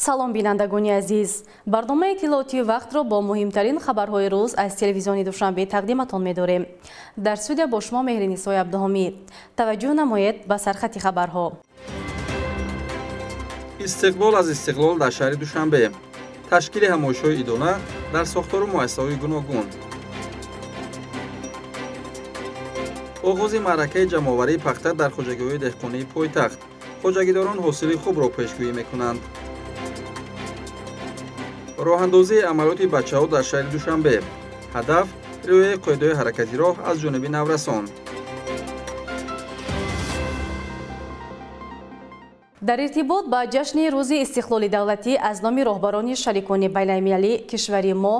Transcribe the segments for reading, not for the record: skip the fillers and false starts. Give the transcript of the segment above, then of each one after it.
Салом, бинандагони азиз. Барномаи иттилоотии вақтро бо муҳимтарин хабарҳои рӯз аз телевизиони Душанбе тақдиматон медорем. Дар студия бо шумо Меҳринисои Абдуҳомид. Таваҷҷӯҳ намоед ба сархати хабарҳо. Истиқлол аз истиқлол дар шаҳри Душанбе. Ташкили ҳамоишҳои идона дар сохтору муассисаҳои гуногун. Оғози маъракаи ҷамъоварии пахта дар хоҷагиҳои деҳқонии пойтахт. Хоҷагидорон ҳосили хубро пешгӯӣ мекунанд. Роҳандозии амалиёти бачаҳо дар шаҳри Душанбе. Ҳадаф риояи қоидаҳои ҳаракати роҳ аз ҷониби наврасон. Дар иртибот ба ҷашни рӯзи истиқлоли давлатӣ аз номи роҳбарони шарикони байналмилалӣ кишвари мо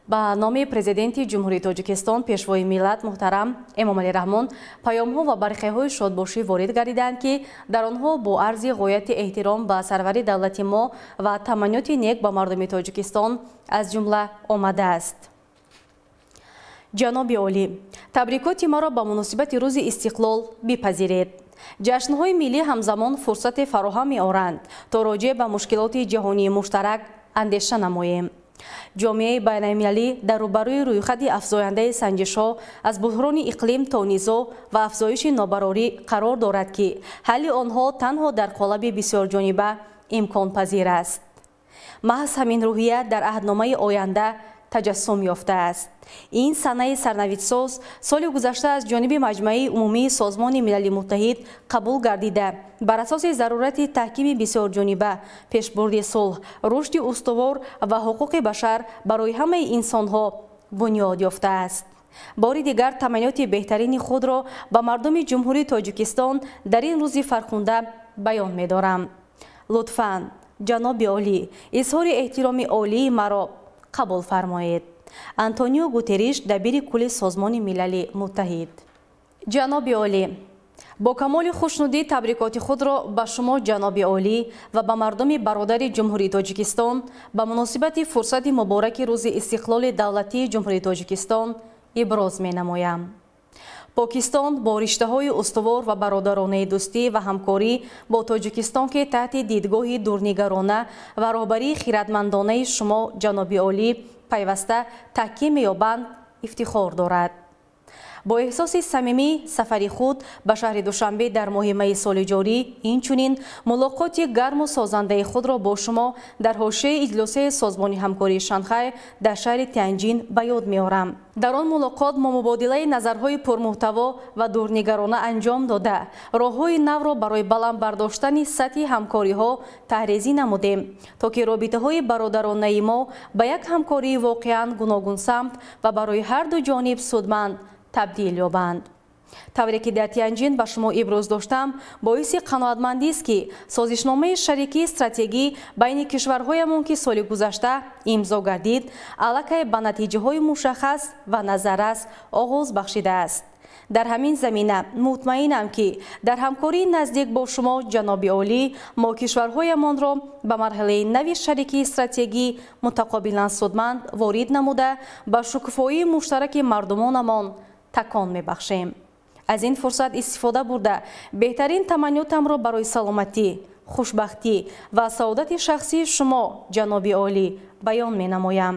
ба номи Президенти Ҷумҳурии Тоҷикистон, Пешвои миллат муҳтарам Эмомалӣ Раҳмон паёмҳо ва барқияҳои шодбошӣ ворид гардиданд, ки дар онҳо бо арзи ғояти эҳтиром ба сарвари давлати мо ва таманниёти нек ба мардуми Тоҷикистон аз ҷумла омадааст. Ҷаноби олӣ, табрикоти маро ба муносибати рӯзи истиқлол бипазиред. Ҷашнҳои миллӣ ҳамзамон фурсате фароҳам меоранд, то роҷеъ ба мушкилоти ҷаҳонии муштарак андеша намоем. Ҷомеаи байналмилалӣ дар рӯбарӯи рӯйхати афзояндаи санҷишҳо аз буҳрони иқлим то низоъ ва афзоиши нобарорӣ қарор дорад, ки ҳалли онҳо танҳо дар қолаби бисёрҷониба имконпазир аст. Маҳз ҳамин рӯҳия дар аҳдномаи оянда таҷассум ёфтааст. Ин санаи сарнавиштсоз соли гузашта аз ҷониби Маҷмаи умумии Созмони Милали Муттаҳид қабул гардида, бар асоси зарурати таҳкими бисёрҷониба, пешбурди сулҳ, рушди устувор ва ҳуқуқи башар барои ҳамаи инсонҳо бунёд ёфтааст. Бори дигар таманниёти беҳтарини худро ба мардуми Ҷумҳурии Тоҷикистон дар ин рӯзи фархунда баён медорам. Лутфан, ҷаноби олӣ, изҳори эҳтироми олии маро қабул фармоед. Антонио Гутерриш, дабири кулли Созмони Милали Муттаҳид. Ҷаноби олӣ, бо камоли хушнудӣ табрикоти худро ба шумо, ҷаноби олӣ, ва ба мардуми бародари Ҷумҳурии Тоҷикистон ба муносибати фурсати мубораки рӯзи истиқлоли давлатии Ҷумҳурии Тоҷикистон иброз менамоям. Покистон бо риштаҳои устувор ва бародаронаи дӯстӣ ва ҳамкорӣ бо Тоҷикистон, ки таҳти дидгоҳи дурнигарона ва роҳбарии хиратмандонаи шумо, ҷаноби олӣ, пайваста таҳким меёбанд, ифтихор дорад. Бо эҳсоси самимӣ сафари худ ба шаҳри Душанбе дар моҳи майи соли ҷорӣ, инчунин мулоқоти гарму созандаи худро бо шумо дар ҳошияи иҷлосияи Созмони ҳамкории Шанхай дар шаҳри Тянҷин ба ёд меорам. Дар он мулоқот мо мубодилаи назарҳои пурмуҳтаво ва дурнигарона анҷом дода, роҳҳои навро барои баланд бардоштани сатҳи ҳамкориҳо таҳрезӣ намудем, то ки робитаҳои бародаронаи мо ба як ҳамкории воқеан гуногунсамт ва барои ҳар ду ҷониб судманд табдил ёбанд. Тавре ки дар Тянҷин ба шумо иброз доштам, боиси қаноатмандист, ки созишномаи шарикии стратегӣ байни кишварҳоямон, ки соли гузашта имзо гардид, аллакай ба натиҷаҳои мушаххас ва назаррас оғоз бахшидааст. Дар ҳамин замина мутмаинам, ки дар ҳамкории наздик бо шумо, ҷаноби олӣ, мо кишварҳоямонро ба марҳилаи нави шарикии стратегӣ мутақобилан судманд ворид намуда, ба шукуфоии муштараки мардумонамон такон мебахшем. Аз ин фурсат истифода бурда, беҳтарин таманниётамро барои саломатӣ, хушбахтӣ ва саодати шахсии шумо, ҷаноби олӣ, баён менамоям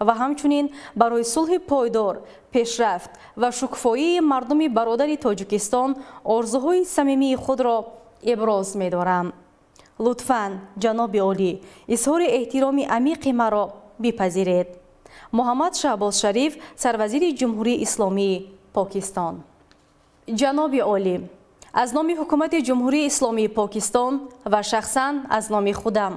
ва ҳамчунин барои сулҳи пойдор, пешрафт ва шукуфоии мардуми бародари Тоҷикистон орзуҳои самимии худро иброз медорам. Лутфан, ҷаноби олӣ, изҳори эҳтироми амиқи маро бипазиред. Муҳаммад Шаҳбоз Шариф, сарвазири Ҷумҳурии Исломии Покистон. Ҷаноби олӣ, аз номи Ҳукумати Ҷумҳурии Исломии Покистон ва шахсан аз номи худам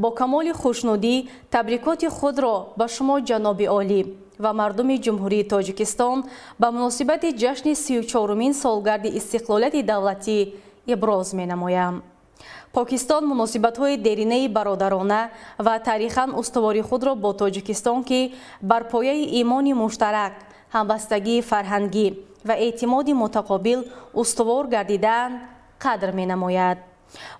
бо камоли хушнудӣ табрикоти худро ба шумо, ҷаноби олӣ, ва мардуми Ҷумҳурии Тоҷикистон ба муносибати ҷашни 34-умин солгарди истиқлолияти давлатӣ иброз менамоям. Покистон муносибатҳои деринаи бародарона ва таърихан устувори худро бо Тоҷикистон, ки бар пояи имони муштарак, ҳамбастагии фарҳангӣ ва эътимоди мутақобил устувор гардидаанд, қадр менамояд.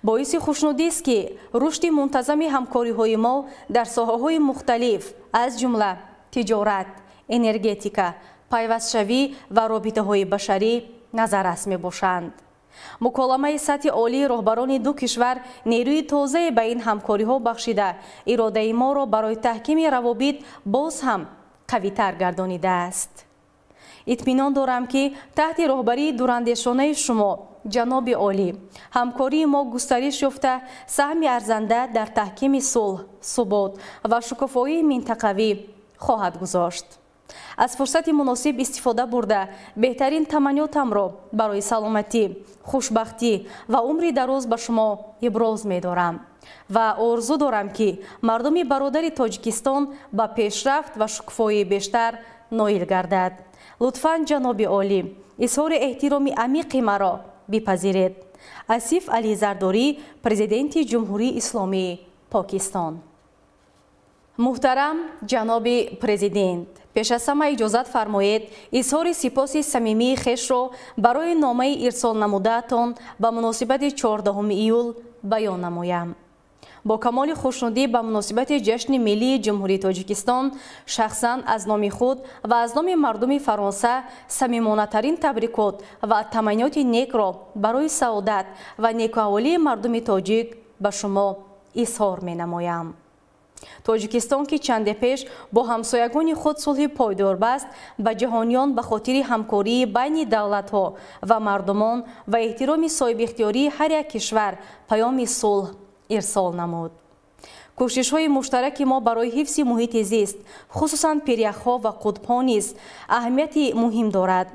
Боиси хушнудист, ки рушди мунтазами ҳамкориҳои мо дар соҳаҳои мухталиф, аз ҷумла тиҷорат, энергетика, пайвастшавӣ ва робитаҳои башарӣ назаррас мебошанд. Муколамаи сатҳи олии роҳбарони ду кишвар нерӯи тозае ба ин ҳамкориҳо бахшида, иродаи моро барои таҳкими равобит боз ҳам қавитар гардонидааст. Итминон дорам, ки таҳти роҳбарии дурандешонаи шумо, ҷаноби олӣ, ҳамкории мо густариш ёфта, саҳми арзанда дар таҳкими сулҳ, субот ва шукуфоии минтақавӣ хоҳад гузошт. Аз фурсати муносиб истифода бурда, беҳтарин таманнётамро барои саломатӣ, хушбахтӣ ва умри дароз ба шумо иброз медорам ва орзу дорам, ки мардуми бародари Тоҷикистон ба пешрафт ва шукуфоии бештар ноил гардад. Лутфан, ҷаноби олӣ, изҳори эҳтироми амиқи маро бипазиред. Асиф Алӣ Зардорӣ, Президенти Ҷумҳурии Исломии Покистон. Муҳтарам ҷаноби президент, пеш аз ҳама иҷозат фармоед изҳори сипоси самимии хешро барои номаи ирсол намудаатон ба муносибати 14 июл баён намоям. Бо камоли хушнудӣ ба муносибати ҷашни миллии Ҷумҳурии Тоҷикистон шахсан аз номи худ ва аз номи мардуми Фаронса самимонатарин табрикот ва таманниёти некро барои саодат ва некуаҳволии мардуми тоҷик ба шумо изҳор менамоям. Тоҷикистон, ки чанде пеш бо ҳамсоягони худ сулҳи пойдор баст, ба ҷаҳониён ба хотири ҳамкории байни давлатҳо ва мардумон ва эҳтироми соҳибихтиёрии ҳар як кишвар паёми сулҳ ирсол намуд. Кӯшишҳои муштараки мо барои ҳифзи муҳити зист, хусусан пиряхҳо ва қутбҳо низ аҳамияти муҳим дорад.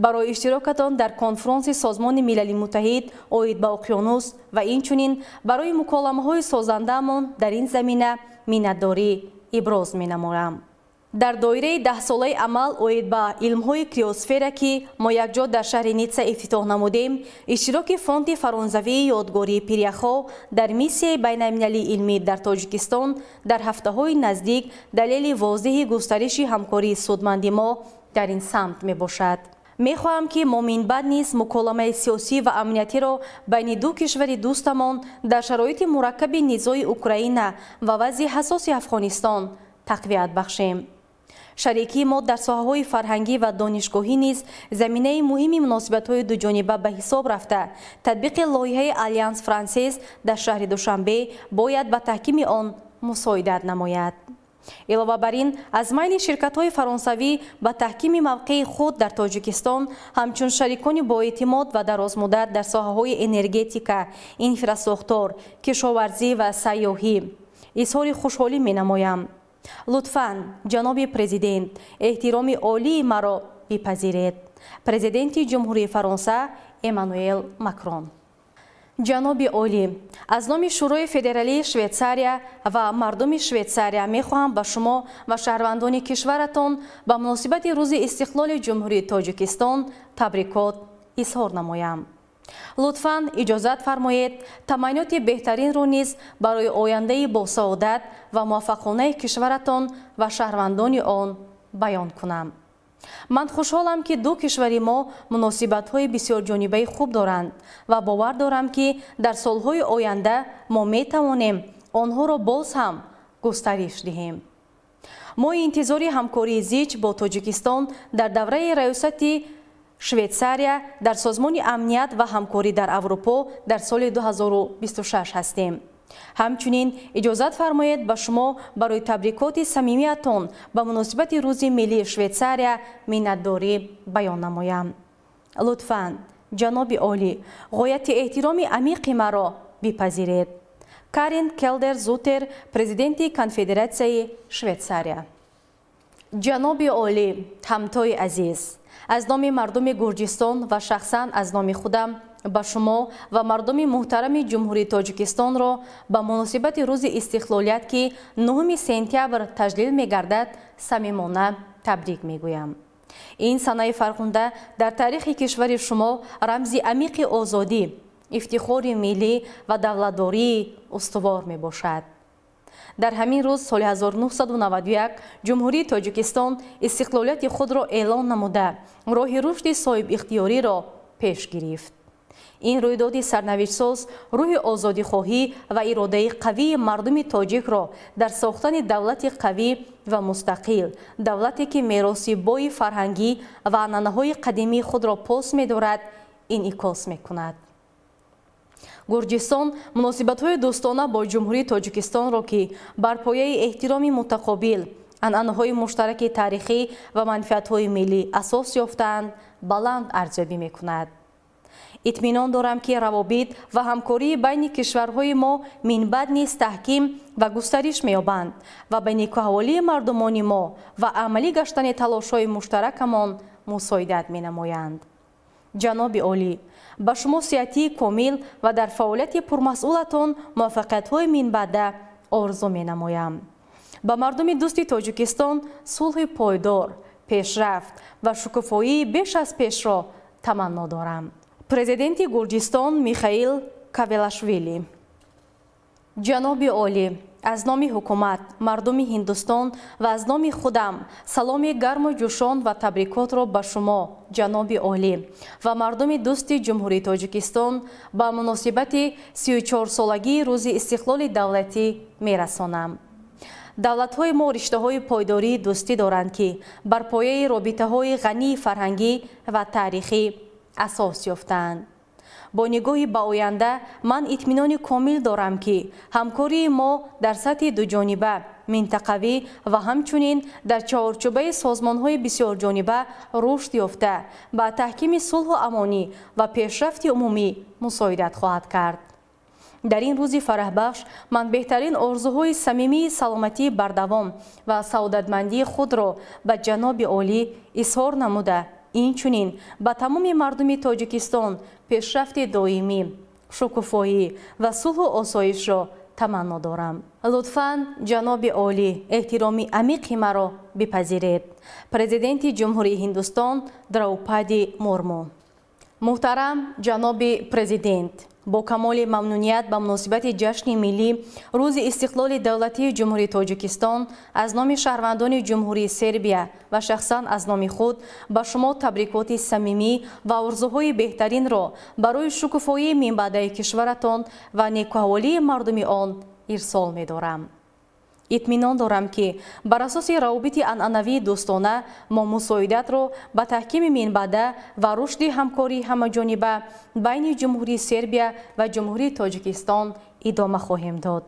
Барои иштирокатон дар конфронси Созмони Милали Муттаҳид оид ба уқёнус ва инчунин барои муколамаҳои созандаамон дар ин замина миннатдорӣ иброз менамоям. Дар доираи даҳсолаи амал оид ба илмҳои криосфера, ки мо якҷо дар шаҳри Ницца ифтитоҳ намудем, иштироки Фонди Фаронзавии ёдгории пиряхҳо дар миссияи байналмилалии илмӣ дар Тоҷикистон дар ҳафтаҳои наздик далели возеҳи густариши ҳамкории судманди мо дар ин самт мебошад. Мехоҳам, ки мо минбаъд низ муколамаи сиёсӣ ва амниятиро байни ду кишвари дӯстамон дар шароити мураккаби низои Украина ва вазъи ҳассоси Афғонистон тақвият бахшем. Шарикии мо дар соҳаҳои фарҳангӣ ва донишгоҳӣ низ заминаи муҳими муносибатҳои дуҷониба ба ҳисоб рафта, татбиқи лоиҳаи Алянс Франсез дар шаҳри Душанбе бояд ба таҳкими он мусоидат намояд. Илова бар ин, аз майли ширкатҳои фаронсавӣ ба таҳкими мавқеи худ дар Тоҷикистон ҳамчун шарикони боэътимод ва дарозмуддат дар соҳаҳои энергетика, инфрасохтор, кишоварзӣ ва сайёҳӣ изҳори хушҳолӣ менамоям. Лутфан, ҷаноби президент, эҳтироми олии маро бипазиред. Президенти Ҷумҳурии Фаронса Эммануэл Макрон. Ҷаноби олӣ, аз номи Шӯрои Федералии Швейтсария ва мардуми Швейтсария мехоҳам ба шумо ва шаҳрвандони кишваратон ба муносибати Рӯзи истиқлоли Ҷумҳурии Тоҷикистон табрикот изҳор намоям. Лутфан иҷозат фармоед таманниёти беҳтаринро низ барои ояндаи босаодат ва муваффақонаи кишваратон ва шаҳрвандони он баён кунам. Ман хушҳолам, ки ду кишвари мо муносибатҳои бисёрҷонибаи хуб доранд ва бовар дорам, ки дар солҳои оянда мо метавонем онҳоро боз ҳам густариш диҳем. Мо интизори ҳамкории зич бо Тоҷикистон дар давраи раёсати Швейтсария дар Созмони амният ва ҳамкорӣ дар Аврупо дар соли 2026 ҳастем. Ҳамчунин иҷозат фармоед ба шумо барои табрикоти самимиятон ба муносибати Рӯзи миллии Швейтсария миннатдорӣ баён намоям. Лутфан, ҷаноби олӣ, ғояти эҳтироми амиқи маро бипазиред. Карин Келдер Зутер, президенти Конфедератсияи Швейтсария. Ҷаноби олӣ, ҳамтои азиз, аз номи мардуми Гурҷистон ва шахсан аз номи худам ба шумо ва мардуми муҳтарами Ҷумҳурии Тоҷикистонро ба муносибати Рӯзи истиқлолият, ки 9 сентябр таҷлил мегардад, самимона табрик мегӯям. Ин санаи фархунда дар таърихи кишвари шумо рамзи амиқи озодӣ, ифтихори миллӣ ва давлатдории устувор мебошад. Дар ҳамин рӯз соли 1991 Ҷумҳурии Тоҷикистон истиқлолияти худро эълон намуда, роҳи рушди соҳибихтиёриро пеш гирифт. Ин рӯйдоди сарнавиштсоз рӯҳи озодихоҳӣ ва иродаи қавии мардуми тоҷикро дар сохтани давлати қавӣ ва мустақил, давлате ки мероси бои фарҳангӣ ва анъанаҳои қадимии худро пос медорад, Инъикос мекунад. Гурҷистон муносибатҳои дӯстона бо Ҷумҳурии Тоҷикистонро, ки бар пояи эҳтироми мутақобил, анъанаҳои муштараки таърихӣ ва манфиатҳои миллӣ асос ёфтаанд, баланд арзёбӣ мекунад. Итминон дорам, ки равобит ва ҳамкории байни кишварҳои мо минбаъд низ таҳким ва густариш меёбанд ва ба некуаҳволии мардумони мо ва амалӣ гаштани талошҳои муштаракамон мусоидат менамоянд. Ҷаноби олӣ, ба шумо сиҳатии комил ва дар фаъолияти пурмасъулатон муваффақиятҳои минбаъда орзу менамоям. Ба мардуми дӯсти Тоҷикистон сулҳи пойдор, пешрафт ва шукуфоии беш аз пешро таманно дорам. Президенти Гурҷистон Михаил Кавелашвили. Ҷаноби олӣ, аз номи ҳукумат, мардуми Ҳиндустон ва аз номи худам саломи гарму ҷӯшон ва табрикотро ба шумо, ҷаноби олӣ, ва мардуми дӯсти Ҷумҳурии Тоҷикистон ба муносибати 34-солагии Рӯзи истиқлоли давлатӣ мерасонам. Давлатҳои мо риштаҳои пойдории дӯстӣ доранд, ки бар пояи робитаҳои ғании фарҳангӣ ва таърихӣ асос ёфтаанд. Бо нигоҳи ба оянда ман итминони комил дорам, ки ҳамкории мо дар сатҳи дуҷониба, минтақавӣ ва ҳамчунин дар чаҳорчӯбаи созмонҳои бисёрҷониба рушд ёфта, ба таҳкими сулҳу амонӣ ва пешрафти умумӣ мусоидат хоҳад кард. Дар ин рӯзи фараҳбахш ман беҳтарин орзуҳои самимии саломатии бардавом ва саодатмандии худро ба ҷаноби олӣ изҳор намуда, инчунин ба тамоми мардуми Тоҷикистон пешрафти доимӣ, шукуфоӣ ва сулҳу осоишро таманно дорам. Лутфан, ҷаноби олӣ, эҳтироми амиқи маро бипазиред. Президенти Ҷумҳурии Ҳиндустон Драупади Мурму. Муҳтарам ҷаноби президент, бо камоли мамнуният ба муносибати ҷашни миллӣ, Рӯзи истиқлоли давлатии Ҷумҳурии Тоҷикистон, аз номи шаҳрвандони Ҷумҳурии Сербия ва шахсан аз номи худ ба шумо табрикоти самимӣ ва орзуҳои беҳтаринро барои шукуфоии минбаъдаи кишваратон ва некуаҳволии мардуми он ирсол медорам. Итминон дорам, ки бар асоси равобити анъанавии дӯстона мо мусоидатро ба таҳкими минбаъда ва рушди ҳамкории ҳамаҷониба байни Ҷумҳурии Сербия ва Ҷумҳурии Тоҷикистон идома хоҳем дод.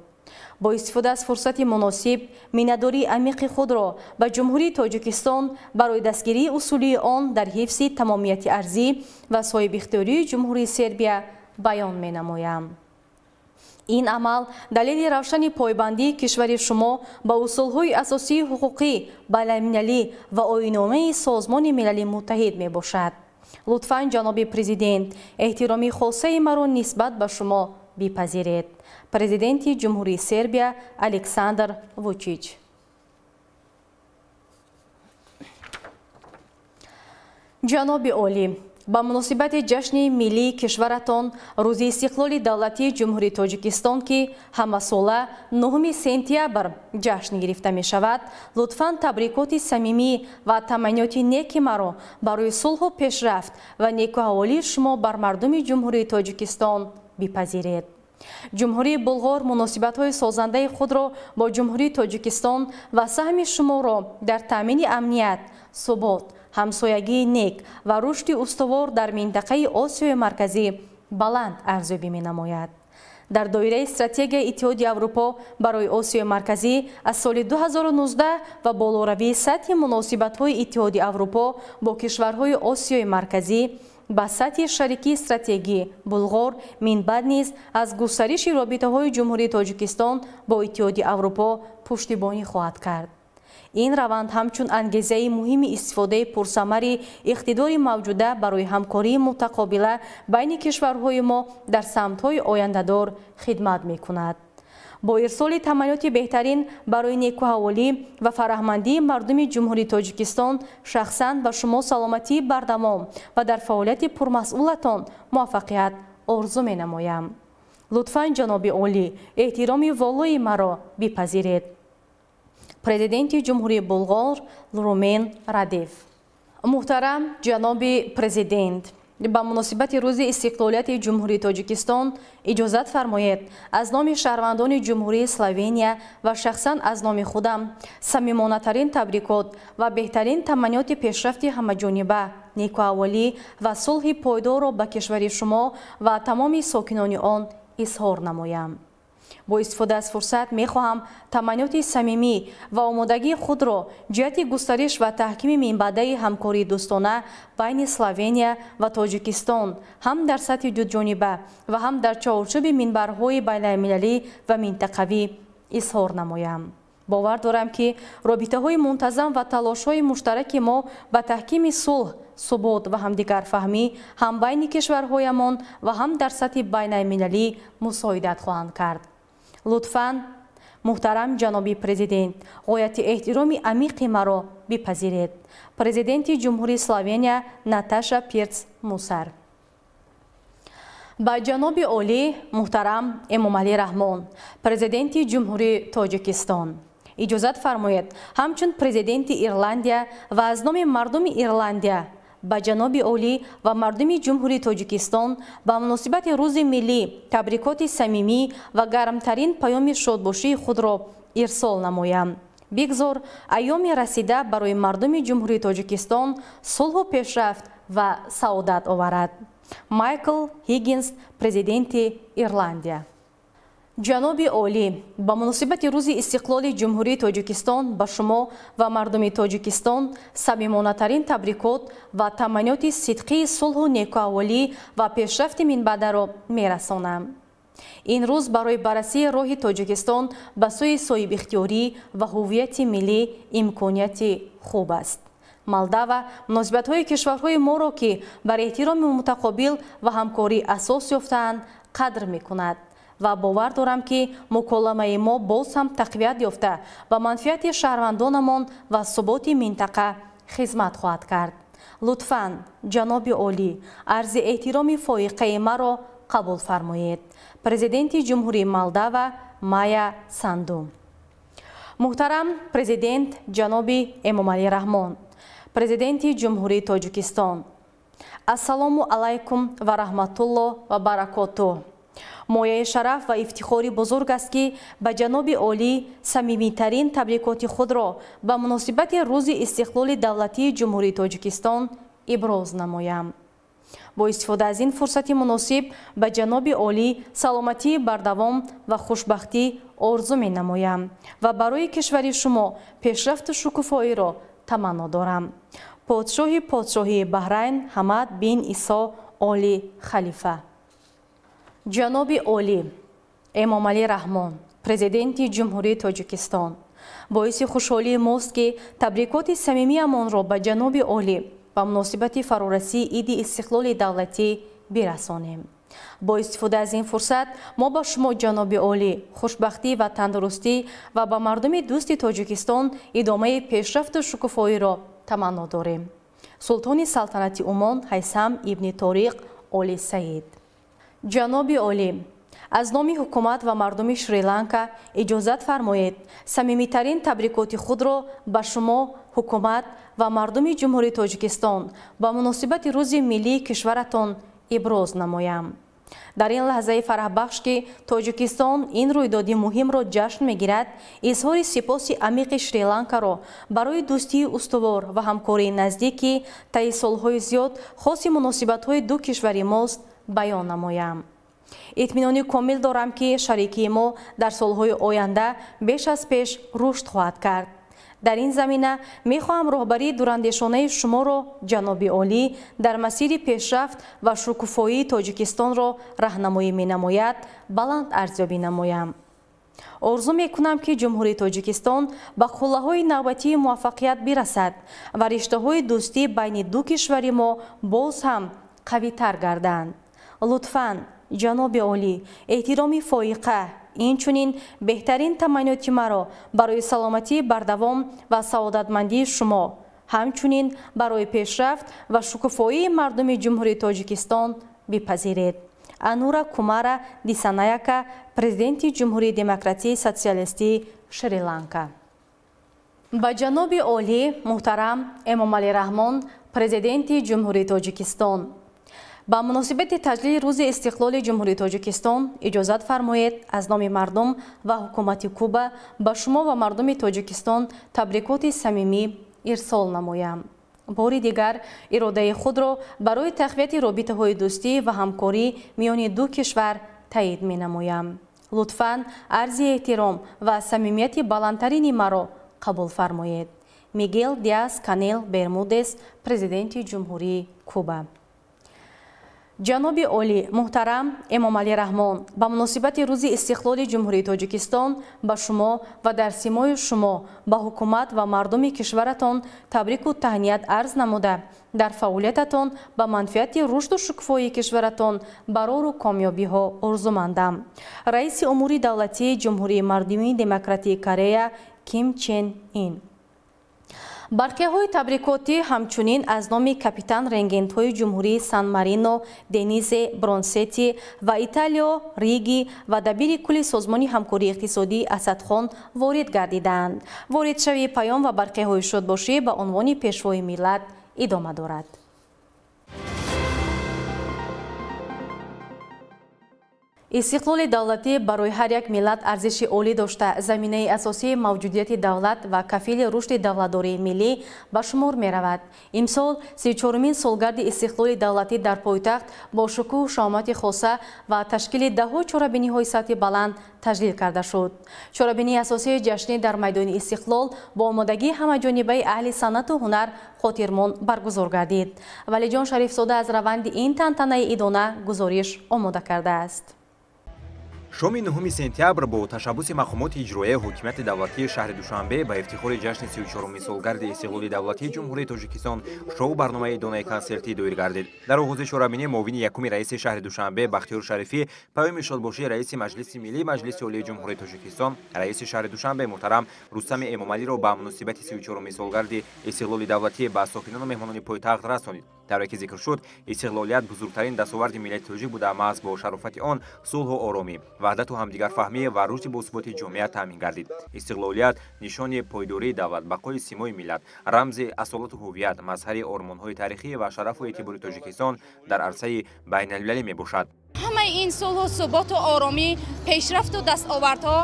Бо истифода аз фурсати муносиб миннатдории амиқи худро ба Ҷумҳурии Тоҷикистон барои дастгирии усулии он дар ҳифзи тамомияти арзӣ ва соҳибихтиёрии Ҷумҳурии Сербия баён менамоям. Ин амал далели равшани пойбандии кишвари шумо ба усулҳои асосии ҳуқуқӣ, байналмилалӣ ва оинномаи Созмони Милали Муттаҳид мебошад. Лутфан, ҷаноби президент, эҳтироми хосаи маро нисбат ба шумо бипазиред. Президенти Ҷумҳурии Сербия Александр Вучич. Ҷаноби олӣ, ба муносибати ҷашни миллии кишваратон, Рӯзи истиқлоли давлатии Ҷумҳурии Тоҷикистон, ки ҳамасола 9 сентябр ҷашн гирифта мешавад, лутфан табрикоти самимӣ ва таманниёти неки маро барои сулҳу пешрафт ва некуаҳволии шумо бар мардуми Ҷумҳурии Тоҷикистон бипазиред. Ҷумҳурии Булғор муносибатҳои созандаи худро бо Ҷумҳурии Тоҷикистон ва саҳми шуморо дар таъмини амният, субот, ҳамсоягии нек ва рушди устувор дар минтақаи Осиёи Марказӣ баланд арзёбӣ менамояд. Дар доираи стратегияи Иттиҳоди Аврупо барои Осиёи Марказӣ аз соли 2019 ва болоравии сатҳи муносибатҳои Иттиҳоди Аврупо бо кишварҳои Осиёи Марказӣ ба сатҳи шарикии стратегӣ, Булғор минбаъд низ аз густариши робитаҳои Ҷумҳурии Тоҷикистон бо Иттиҳоди Аврупо пуштибонӣ хоҳад кард. Ин раванд ҳамчун ангезаи муҳими истифодаи пурсамари иқтидори мавҷуда барои ҳамкории мутақобила байни кишварҳои мо дар самтҳои ояндадор хидмат мекунад. Бо ирсоли таманниёти беҳтарин барои некуҳаволӣ ва фараҳмандии мардуми Ҷумҳурии Тоҷикистон, шахсан ба шумо саломатии бардавом ва дар фаъолияти пурмасъулатон муваффақият орзу менамоям. Лутфан, ҷаноби олӣ, эҳтироми волои маро бипазиред. Президенти Ҷумҳурии Булғор Румен Радев. Муҳтарам ҷаноби президент, Ба муносибати рӯзи истиқлолияти Ҷумҳурии Тоҷикистон иҷозат фармоед аз номи шаҳрвандони Ҷумҳурии Словения ва шахсан аз номи худам самимонатарин табрикот ва беҳтарин таманниёти пешрафти ҳамаҷониба, некуаҳволӣ ва сулҳи пойдорро ба кишвари шумо ва тамоми сокинони он изҳор намоям. Бо истифода аз фурсат мехоҳам таманниёти самимӣ ва омодагии худро ҷиҳати густариш ва таҳкими минбаъдаи ҳамкории дӯстона байни Словения ва Тоҷикистон ҳам дар сатҳи дуҷониба ва ҳам дар чаҳорчӯби минбарҳои байналмилалӣ ва минтақавӣ изҳор намоям. Бовар дорам, ки робитаҳои мунтазам ва талошҳои муштараки мо ба таҳкими сулҳ, субот ва ҳамдигарфаҳмӣ ҳам байни кишварҳоямон ва ҳам дар сатҳи байналмилалӣ мусоидат хоҳанд кард. Лутфан, муҳтарам ҷаноби президент, ғояти эҳтироми амиқи маро бипазиред. Президенти Ҷумҳурии Словения Наташа Пирц Мусар. Ба ҷаноби олӣ муҳтарам Эмомалӣ Раҳмон, президенти Ҷумҳурии Тоҷикистон. Иҷозат фармоед ҳамчун президенти Ирландия ва аз номи мардуми Ирландия ба ҷаноби олӣ ва мардуми Ҷумҳурии Тоҷикистон ба муносибати рӯзи миллӣ табрикоти самимӣ ва гармтарин паёми шодбошии худро ирсол намоям. Бигзор айёми расида барои мардуми Ҷумҳурии Тоҷикистон сулҳу пешрафт ва саодат оварад. Майкл Ҳиггинс, президенти Ирландия. Ҷаноби олӣ, ба муносибати рӯзи истиқлоли Ҷумҳурии Тоҷикистон ба шумо ва мардуми Тоҷикистон самимонатарин табрикот ва таманниёти сидқии сулҳу некуаҳволӣ ва пешрафти минбаъдаро мерасонам. Ин рӯз барои баррасии роҳи Тоҷикистон ба сӯи соҳибихтиёрӣ ва ҳуввияти миллӣ имконияти хуб аст. Молдова муносибатҳои кишварҳои моро, ки бар эҳтироми мутақобил ва ҳамкорӣ асос ёфтаанд, қадр мекунад ва бовар дорам, ки муколамаи мо боз ҳам тақвият ёфта ба манфиати шаҳрвандонамон ва суботи минтақа хизмат хоҳад кард. Лутфан, ҷаноби олӣ, арзи эҳтироми фоиқаи маро қабул фармоед. Президенти Ҷумҳурии Молдова Майя Санду. Муҳтарам президент ҷаноби Эмомалӣ Раҳмон, президенти Ҷумҳурии Тоҷикистон. Ассалому алайкум ва раҳматуллоҳ ва баракотуҳ. Мояи шараф ва ифтихори бузург аст, ки ба ҷаноби олӣ самимитарин табрикоти худро ба муносибати рӯзи истиқлоли давлатии Ҷумҳурии Тоҷикистон иброз намоям. Бо истифода аз ин фурсати муносиб ба ҷаноби олӣ саломатии бардавом ва хушбахтӣ орзу менамоям ва барои кишвари шумо пешрафту шукуфоиро таманно дорам. Подшоҳи подшоҳии Баҳрайн Ҳамад бин Исо Оли Халифа. Ҷаноби олӣ Эмомалӣ Раҳмон, президенти Ҷумҳурии Тоҷикистон. Боиси хушҳолии мост, ки табрикоти самимиямонро ба ҷаноби олӣ ба муносибати фарорасии иди истиқлоли давлатӣ бирасонем. Бо истифода аз ин фурсат мо ба шумо, ҷаноби олӣ, хушбахтӣ ва тандурустӣ ва ба мардуми дӯсти Тоҷикистон идомаи пешрафту шукуфоиро таманно дорем. Султони Салтанати Умон Ҳайсам ибни Ториқ Оли Саид. Ҷаноби олӣ, аз номи ҳукумат ва мардуми Шри-Ланка иҷозат фармоед самимитарин табрикоти худро ба шумо, ҳукумат ва мардуми Ҷумҳурии Тоҷикистон ба муносибати рӯзи миллии кишваратон иброз намоям. Дар ин лаҳзаи фараҳбахш, ки Тоҷикистон ин рӯйдоди муҳимро ҷашн мегирад, изҳори сипоси амиқи Шри-Ланкаро барои дӯстии устувор ва ҳамкории наздик, ки таи солҳои зиёд хоси муносибатҳои ду кишвари мост, баён намоям. Итминони комил дорам, ки шарикии мо дар солҳои оянда беш аз пеш рушд хоҳад кард. Дар ин замина мехоҳам роҳбарии дурандешонаи шуморо, ҷаноби олӣ, дар масири пешрафт ва шукуфоии Тоҷикистонро раҳнамоӣ менамояд, баланд арзёбӣ намоям. Орзу мекунам, ки Ҷумҳурии Тоҷикистон ба қуллаҳои навбатии муваффақият бирасад ва риштаҳои дӯстӣ байни ду кишвари мо боз ҳам қавитар гарданд. Лутфан, ҷаноби олӣ, эҳтироми фоиқа, инчунин беҳтарин таманниёти маро барои саломатии бардавом ва саодатмандии шумо, ҳамчунин барои пешрафт ва шукуфоии мардуми Ҷумҳурии Тоҷикистон бипазиред. Анура Кумара Дисанаяка, президенти Ҷумҳурии Демократии Социалистии Шри-Ланка. Ба ҷаноби олӣ муҳтарам Эмомалӣ Раҳмон, президенти Ҷумҳурии Тоҷикистон. Ба муносибати таҷлили рӯзи истиқлоли Ҷумҳурии Тоҷикистон иҷозат фармоед аз номи мардум ва ҳукумати Куба ба шумо ва мардуми Тоҷикистон табрикоти самимӣ ирсол намоям. Бори дигар иродаи худро барои тақвияти робитаҳои дӯстӣ ва ҳамкорӣ миёни ду кишвар таъид менамоям. Лутфан арзи эҳтиром ва самимияти баландтарини маро қабул фармоед. Мигел Диас Канел Бермудес, президенти Ҷумҳурии Куба. Ҷаноби олӣ муҳтарам Эмомалӣ Раҳмон, ба муносибати рӯзи истиқлоли Ҷумҳурии Тоҷикистон ба шумо ва дар симои шумо ба ҳукумат ва мардуми кишваратон табрику таҳният арз намуда, дар фаъолиятатон ба манфиати рушду шукуфоии кишваратон барору комёбиҳо орзумандам. Раиси умури давлатии Ҷумҳурии Мардумии Демократии Корея Ким Чен Ин. Барқияҳои табрикотӣ ҳамчунин аз номи капитан регентҳои Ҷумҳурии Сан Марино Денизе Бронсети ва Италио Риги ва дабири кулли Созмони ҳамкории иқтисодии Асадхон ворид гардиданд. Воридшавии паём ва барқияҳои шодбошӣ ба унвони Пешвои миллат идома дорад. Истиқлоли давлатӣ барои ҳар як миллат арзиши олӣ дошта, заминаи асосии мавҷудияти давлат ва кафили рушди давлатдории миллӣ ба шумор меравад. Имсол 34-умин солгарди истиқлоли давлатӣ дар пойтахт бо шукӯҳу шаҳомати хоса ва ташкили даҳҳо чорабиниҳои сатҳи баланд таҷлил карда шуд. Чорабинии асосии ҷашнӣ дар майдони Истиқлол бо омодагии ҳамаҷонибаи аҳли санъату ҳунар хотирмон баргузор гардид. Валиҷон Шарифзода аз раванди ин тантанаи идона гузориш омода кардааст. Шоми 9 сентябр бо ташаббуси мақомоти иҷроияи ҳокимияти давлатии шаҳри Душанбе ба ифтихори ҷашни 34-уми солгарди истиқлоли давлатии Ҷумҳурии Тоҷикистон шоу барномаи идонаи консертӣ доир гардид. Дар оғози чорабинӣ муовини якуми раиси шаҳри Душанбе Бахтиёр Шарифӣ паёми шодбошии раиси Маҷлиси Миллии Маҷлиси Олии Ҷумҳурии Тоҷикистон, раиси шаҳри Душанбе муҳтарам Рустами Эмомалиро ба муносибати 34-уми солгарди истиқлоли давлатӣ ба сокинону меҳмонони пойтахт расонид. Тавре ки зикр шуд, истиқлолият бузургтарин дастоварди миллати тоҷик буда, маҳз бо шарофати он сулҳу оромӣ, ваҳдату ҳамдигарфаҳмӣ ва рушди босуботи ҷомеа таъмин гардид. Истиқлолият нишони пойдории давлат, бақои симои миллат, рамзи асолату ҳуввият, мазҳари ормонҳои таърихӣ ва шарафу эътибори Тоҷикистон дар арсаи байналмилалӣ мебошад. Ҳамаи ин сулҳу суботу оромӣ, пешрафту дастовардҳо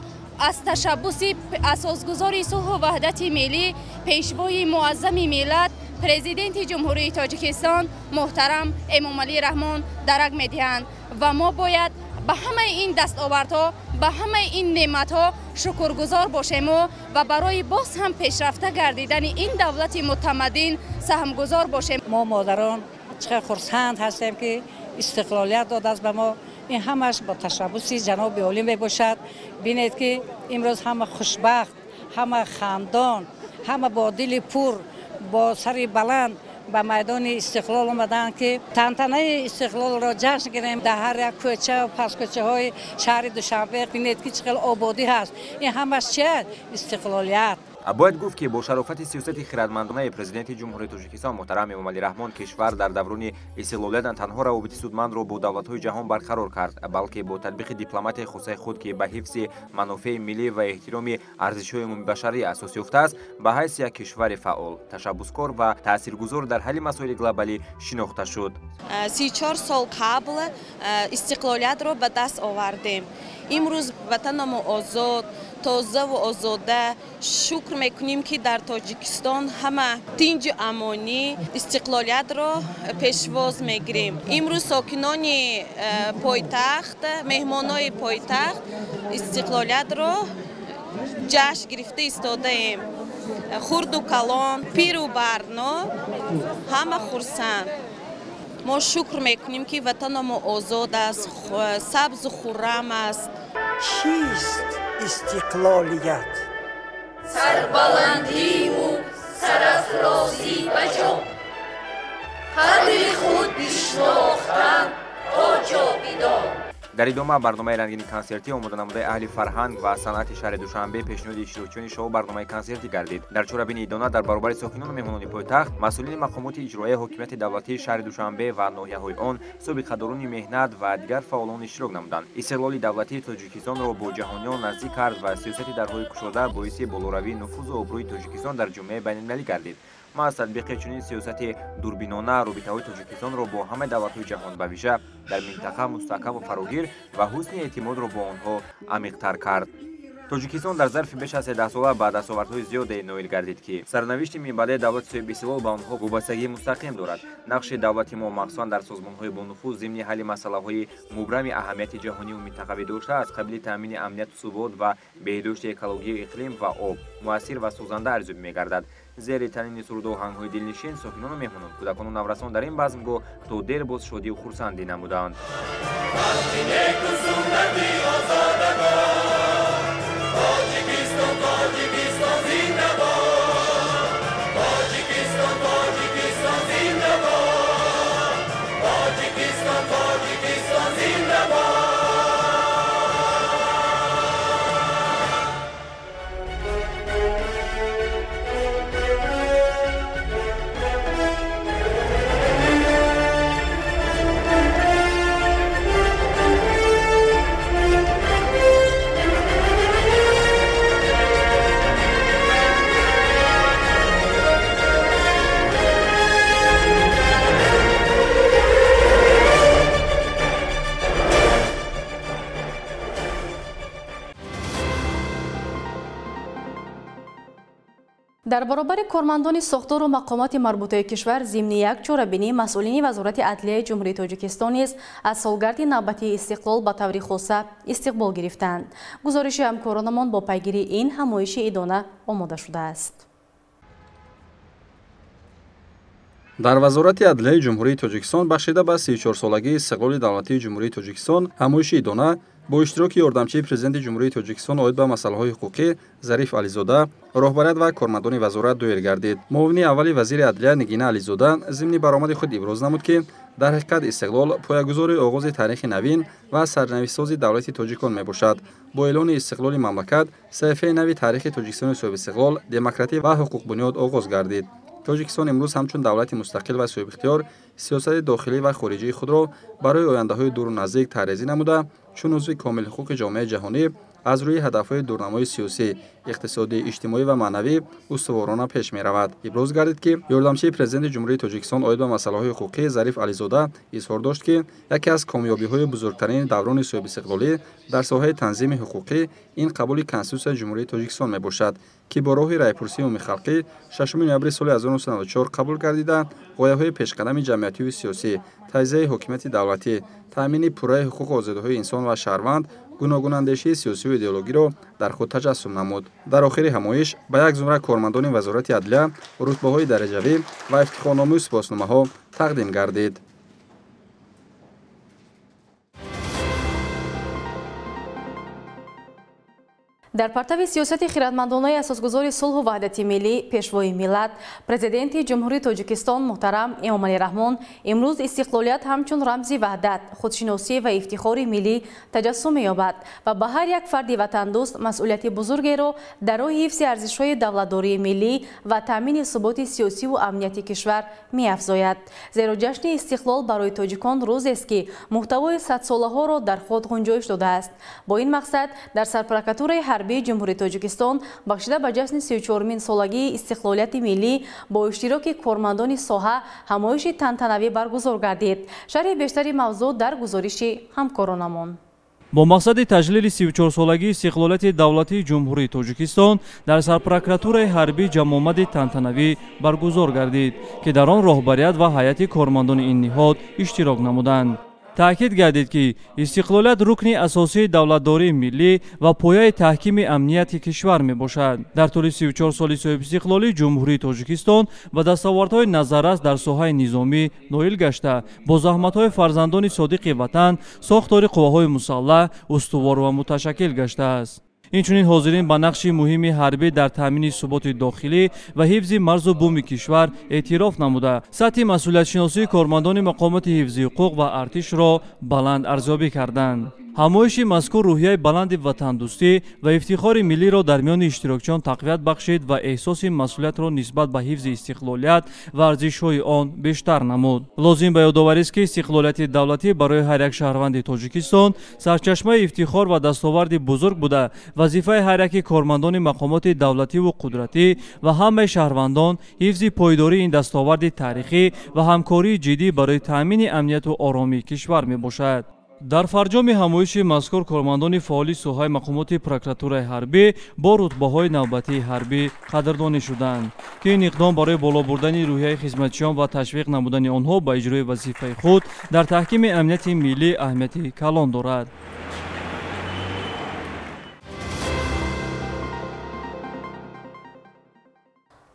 аз ташаббуси асосгузори сулҳу ваҳдати миллӣ, пешвои муаззами миллат, президенти Ҷумҳурии Тоҷикистон муҳтарам Эмомалӣ Раҳмон дарак медиҳанд ва мо бояд ба ҳамаи ин дастовардҳо, ба ҳамаи ин неъматҳо шукргузор бошему ва барои боз ҳам пешрафта гардидани ин давлати мутамаддин саҳмгузор бошем. Мо модарон чӣ қадр хурсанд ҳастем, ки истиқлолият додааст ба мо. Ин ҳамаш бо ташаббуси ҷаноби олӣ мебошад. Бинед, ки имрӯз ҳама хушбахт, ҳама хандон, ҳама бо дили пур, бо сари баланд ба майдони Истиқлол омаданд, ки тантанаи истиқлолро ҷашн гирем. Дар ҳар як кӯча ва паскӯчаҳои шаҳри Душанбе бинед, ки чӣ қадр ободӣ ҳаст. Ин ҳамаш чист? Истиқлолият. Бояд гуфт, ки бо шарофати сиёсати хирадмандонаи президенти Ҷумҳурии Тоҷикистон муҳтарам Эмомалӣ Раҳмон кишвар дар даврони истиқлолият на танҳо равобити судмандро бо давлатҳои ҷаҳон барқарор кард, балки бо татбиқи дипломатияи хосаи худ, ки ба ҳифзи манофеи миллӣ ва эҳтироми арзишҳои умумибашарӣ асос ёфтааст, ба ҳайси як кишвари фаъол, ташаббускор ва таъсиргузор дар ҳалли масоили глобалӣ шинохта шуд. 34 сол қабл истиқлолиятро ба даст овардем. Имрӯз ватанамо озод, тозаву озода. Шукр мекунем, ки дар Тоҷикистон ҳама тинҷу амонӣ истиқлолиятро пешвоз мегирем. Имрӯз сокинони пойтахт, меҳмонои пойтахт истиқлолиятро ҷашн гирифта истодаем. Хурду калон, пиру барно ҳама хурсанд. Мо шукр мекунем, ки ватанамо озод аст, сабзу хуррам аст. Чист истиқлолият? Сарбаландиву сарафрозӣ ба ҷон, қадри худ бишнохтан то ҷовидон. Дар идома барномаи рангини консертӣ омода намудаи аҳли фарҳанг ва санъати шаҳри Душанбе пешниҳоди иштирокчиёни шоу барномаи консертӣ гардид. Дар чорабини идона дар баробари сокинону меҳмонони пойтахт, масъулини мақомоти иҷроияи ҳокимияти давлатии шаҳри Душанбе ва ноҳияҳои он, собиқадорони меҳнат ва дигар фаъолон иштирок намуданд. Истиқлоли давлатии Тоҷикистонро бо ҷаҳониён наздик кард ва сиёсати дарҳои кушода боиси болоравии нуфузу обрӯи Тоҷикистон дар ҷомеаи байналмилалӣ гардид. Маҳз татбиқи чунин сиёсати дурбинона робитаҳои Тоҷикистонро бо ҳамаи давлатҳои ҷаҳон, ба вижа дар минтақа, мустаҳкаму фарогир ва ҳусни эътимодро бо онҳо амиқтар кард. Тоҷикистон дар зарфи беш аз 13 сола ба дастовардҳои зиёде ноил гардид, ки сарнавишти минбаъдаи давлати соҳибистиқлол ба онҳо вобастагии мустақим дорад. Нақши давлати мо, махсусан дар созмонҳои бонуфуз, зимни ҳалли масъалаҳои мубрами аҳамияти ҷаҳониву минтақавӣ дошта, аз қабили таъмини амнияту субот ва беҳдошти экологию иқлим ва об, муассир ва созанда арзёбӣ мегардад. Зери танини суруду оҳангҳои дилнишин сокинону меҳмонон, кӯдакону наврасон дар ин базмгоҳ то дер боз шодию хурсандӣ намуданд. Тоҷикистон, Тоҷикистон зинда бод! Тоҷикистон, Тоҷикистон зинда бод! Тоҷикистон, Тоҷикистон зинда бод! Дар баробари кормандони сохтору мақомоти марбутаи кишвар, зимни як чорабинӣ масъулини Вазорати адлияи Ҷумҳурии Тоҷикистон низ аз солгарди навбатии истиқлол ба таври хоса истиқбол гирифтанд. Гузориши ҳамкоронамон бо пайгирии ин ҳамоиши идона омода шудааст. Дар Вазорати адлияи Ҷумҳурии Тоҷикистон бахшида ба 34-солагии истиқлоли давлатии Ҷумҳурии Тоҷикистон ҳамоиши идона бо иштироки ёрдамчии Президенти Ҷумҳурии Тоҷикистон оид ба масъалаҳои ҳуқуқӣ Зариф Ализода, роҳбарият ва кормандони вазорат доир гардид. Муовини аввали вазири адлия Нигина Ализода зимни баромади худ иброз намуд, ки дар ҳақиқат истиқлол поягузори оғози таърихи навин ва сарнавиштсози давлати тоҷикон мебошад. Бо эълони истиқлоли мамлакат саҳифаи нави таърихи Тоҷикистони соҳибистиқлол, демократӣ ва ҳуқуқбунёд оғоз гардид. Тоҷикистон имрӯз ҳамчун давлати мустақил ва соҳибихтиёр сиёсати дохилӣ ва хориҷии худро барои ояндаҳои дуру наздик тарҳрезӣ намуда, чун узви комилҳуқуқи ҷомеаи ҷаҳонӣ аз рӯи ҳадафҳои дурнамои сиёсӣ, иқтисодӣ, иҷтимоӣ ва маънавӣ устуворона пеш меравад. Иброз гардид, ки ёрдамчии Президенти Ҷумҳурии Тоҷикистон оид ба масъалаҳои ҳуқуқӣ Зариф Ализода изҳор дошт, ки яке аз комёбиҳои бузургтарини даврони соҳибистиқлолӣ дар соҳаи танзими ҳуқуқӣ ин қабули Конститутсияи Ҷумҳурии Тоҷикистон мебошад, ки бо роҳи райпурсии умумихалқӣ 6 ноябри соли 1994 қабул гардида, ғояҳои пешқадами ҷамъиятию сиёсӣ, таҷзияи ҳокимияти давлатӣ, таъмини пурраи ҳуқуқу озодиҳои инсон ва шаҳрванд, гуногунандешии сиёсию идеологиро дар худ таҷассум намуд. Дар охири ҳамоиш ба як зумра кормандони Вазорати адлия рутбаҳои дараҷавӣ ва ифтихорномаю сипосномаҳо тақдим гардид. Дар партави сиёсати хиратмандонаи асосгузори сулҳу ваҳдати миллӣ, Пешвои миллат, Президенти Ҷумҳурии Тоҷикистон муҳтарам Эмомалӣ Раҳмон, имрӯз истиқлолият ҳамчун рамзи ваҳдат, худшиносӣ ва ифтихори миллӣ таҷассум меёбад ва ба ҳар як фарди ватандӯст масъулияти бузургеро дар роҳи ҳифзи арзишҳои давлатдории миллӣ ва таъмини суботи сиёсиву амнияти кишвар меафзояд. Зеро ҷашни истиқлол барои тоҷикон рӯзест, ки муҳтавои садсолаҳоро дар худ ғунҷоиш додааст. Бо ин мақсад дар Сарпрокуратураи ҳарбии Ҷумҳурии Тоҷикистон бахшида ба ҷашни 34-мин солагии истиқлолияти миллӣ бо иштироки кормандони соҳа ҳамоиши тантанавӣ баргузор гардид. Шарҳи бештари мавзӯъ дар гузориши ҳамкоронамон. Бо мақсади таҷлили 34-солагии истиқлолияти давлатии Ҷумҳурии Тоҷикистон дар Сарпрокуратураи ҳарбӣ ҷамъомади тантанавӣ баргузор гардид, ки дар он роҳбарият ва ҳайати кормандони ин ниҳод иштирок намуданд. Таъкид гардид, ки истиқлолият рукни асосии давлатдории миллӣ ва пояи таҳкими амнияти кишвар мебошад. Дар тӯли 34 соли соҳибистиқлолӣ Ҷумҳурии Тоҷикистон ба дастовардҳои назаррас дар соҳаи низомӣ ноил гашта, бо заҳматҳои фарзандони содиқи ватан сохтори қувваҳои мусаллаҳ устувор ва муташаккил гаштааст. Инчунин ҳозирин ба нақши муҳими ҳарбӣ дар таъмини суботи дохилӣ ва ҳифзи марзу буми кишвар эътироф намуда, сатҳи масъулиятшиносии кормандони мақомоти ҳифзи ҳуқуқ ва артишро баланд арзёбӣ карданд. Ҳамоиши мазкур рӯҳияи баланди ватандӯстӣ ва ифтихори миллиро дар миёни иштирокчиён тақвият бахшид ва эҳсоси масъулиятро нисбат ба ҳифзи истиқлолият ва арзишҳои он бештар намуд. Лозим ба ёдоварист, ки истиқлолияти давлатӣ барои ҳар як шаҳрванди Тоҷикистон сарчашмаи ифтихор ва дастоварди бузург буда, вазифаи ҳар яки кормандони мақомоти давлативу қудратӣ ва ҳамаи шаҳрвандон ҳифзи пойдории ин дастоварди таърихӣ ва ҳамкории ҷиддӣ барои таъмини амнияту оромии кишвар мебошад. Дар фарҷоми ҳамоиши мазкур кормандони фаъоли соҳаи мақомоти прокуратураи ҳарбӣ бо рутбаҳои навбатии ҳарбӣ қадрдонӣ шуданд, ки ин иқдом барои боло бурдани рӯҳияи хизматчиён ва ташвиқ намудани онҳо ба иҷрои вазифаи худ дар таҳкими амнияти миллӣ аҳамияти калон дорад.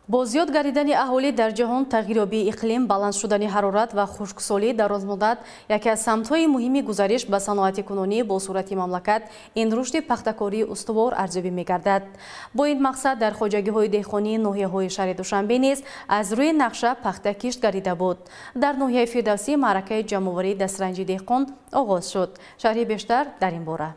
Бо зиёд гардидани аҳолӣ дар ҷаҳон, тағйирёбии иқлим, баланд шудани ҳарорат ва хушксолӣ дарозмуддат яке аз самтҳои муҳими гузариш ба саноати кунунӣ бо суръати мамлакат ин рушди пахтакории устувор арзёбӣ мегардад. Бо ин мақсад дар хоҷагиҳои деҳқонии ноҳияҳои шаҳри Душанбе низ аз рӯи нақша пахта кишт гардида буд. Дар ноҳияи Фирдавсӣ маъракаи ҷамъоварии дастранҷи деҳқон оғоз шуд. Шарҳи бештар дар ин бора.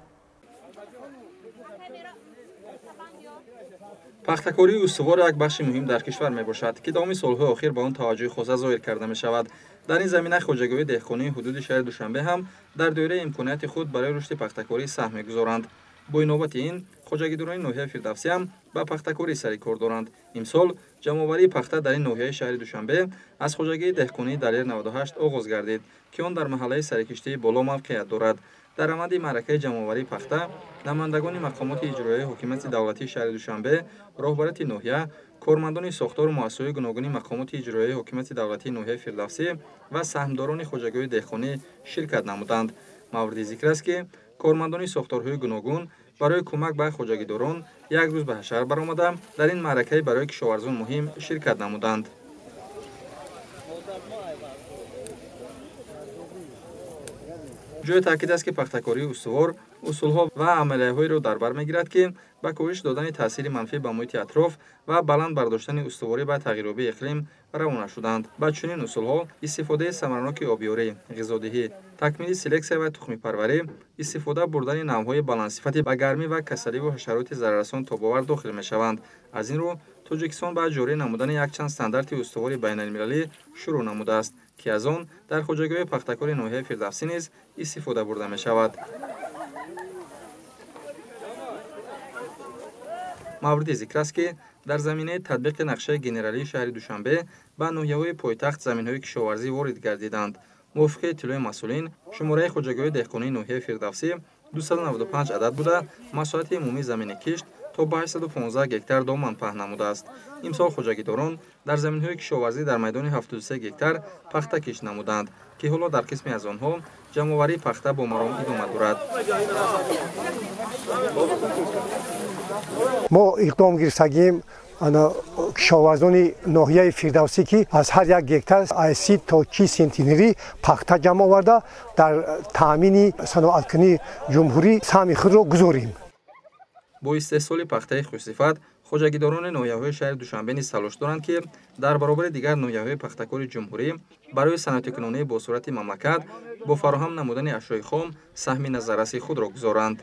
Пахтакории устувор як бахши муҳим дар кишвар мебошад, ки давоми солҳои охир ба он таваҷҷӯҳи хоса зоҳир карда мешавад. Дар ин замина хоҷагиҳои деҳқонии ҳудуди шаҳри Душанбе ҳам дар доираи имконияти худ барои рушди пахтакорӣ саҳм мегузоранд. Бо иновати ин, хоҷагидорони ноҳияи Фирдавсӣ ҳам ба пахтакорӣ сари кор доранд. Имсол ҷамъоварии пахта дар ин ноҳияи шаҳри Душанбе аз хоҷагии деҳқонии Далер 98 оғоз гардид, ки он дар маҳаллаи сарикиштии боло мавқеият дорад. Дар раванди маъракаи ҷамъоварии пахта намояндагони мақомоти иҷроияи ҳокимияти давлатии шаҳри Душанбе, роҳбарияти ноҳия, кормандони сохтору муассисаҳои гуногуни мақомоти иҷроияи ҳокимияти давлатии ноҳияи Фирдавсӣ ва саҳмдорони хоҷагиҳои деҳқонӣ ширкат намуданд. Мавриди зикр аст, ки кормандони сохторҳои гуногун барои кӯмак ба хоҷагидорон як рӯз ба ҳашар баромада, дар ин маъракаи барои кишоварзон муҳим ширкат намуданд. Ҷои таъкид аст, ки пахтакории устувор усулҳо ва амалияҳоеро дар бар мегирад, ки ба коҳиш додани таъсири манфӣ ба муҳити атроф ва баланд бардоштани устуворӣ ба тағйирёбии иқлим равона шуданд. Ба чунин усулҳо истифодаи самараноки обёрӣ, ғизодиҳӣ, такмили селексия ва тухмипарварӣ, истифода бурдани навъҳои баландсифати ба гармӣ ва касаливу ҳашароти зараррасон тобовар дохил мешаванд. Аз ин рӯ Тоҷикистон ба ҷорӣ намудани якчанд стандарти устувори байналмилалӣ шурӯъ намудааст, ки аз он дар хоҷагиҳои пахтакори ноҳияи Фирдавсӣ низ истифода бурда мешавад. Мавриди зикр аст, ки дар заминаи татбиқи нақшаи генералии шаҳри Душанбе ба ноҳияҳои пойтахт заминҳои кишоварзӣ ворид гардиданд. Мувофиқи иттилои масъулин, шумораи хоҷагиҳои деҳқонии ноҳияи Фирдавсӣ 295 адад буда, масоҳати умумии замини кишт то ба 815 гектар доман паҳн намудааст. Имсол хоҷагидорон дар заминҳои кишоварзӣ дар майдони 73 гектар пахта кишт намуданд, ки ҳоло дар қисме аз онҳо ҷамъоварии пахта бо маром идома дорад. Мо иқдом гирифтагием кишоварзони ноҳияи Фирдавсӣ, ки аз ҳар як гектар аз 30 то 40 сентинери пахта ҷамъ оварда дар таъмини саноаткунии ҷумҳурӣ саҳми худро гузорем. Бо истеҳсоли пахтаи хушсифат хоҷагидорони ноҳияҳои шаҳри Душанбе низ талош доранд, ки дар баробари дигар ноҳияҳои пахтакори ҷумҳурӣ барои саноатикунонии босуръати мамлакат бо фароҳам намудани ашёи хом саҳми назарраси худро гузоранд.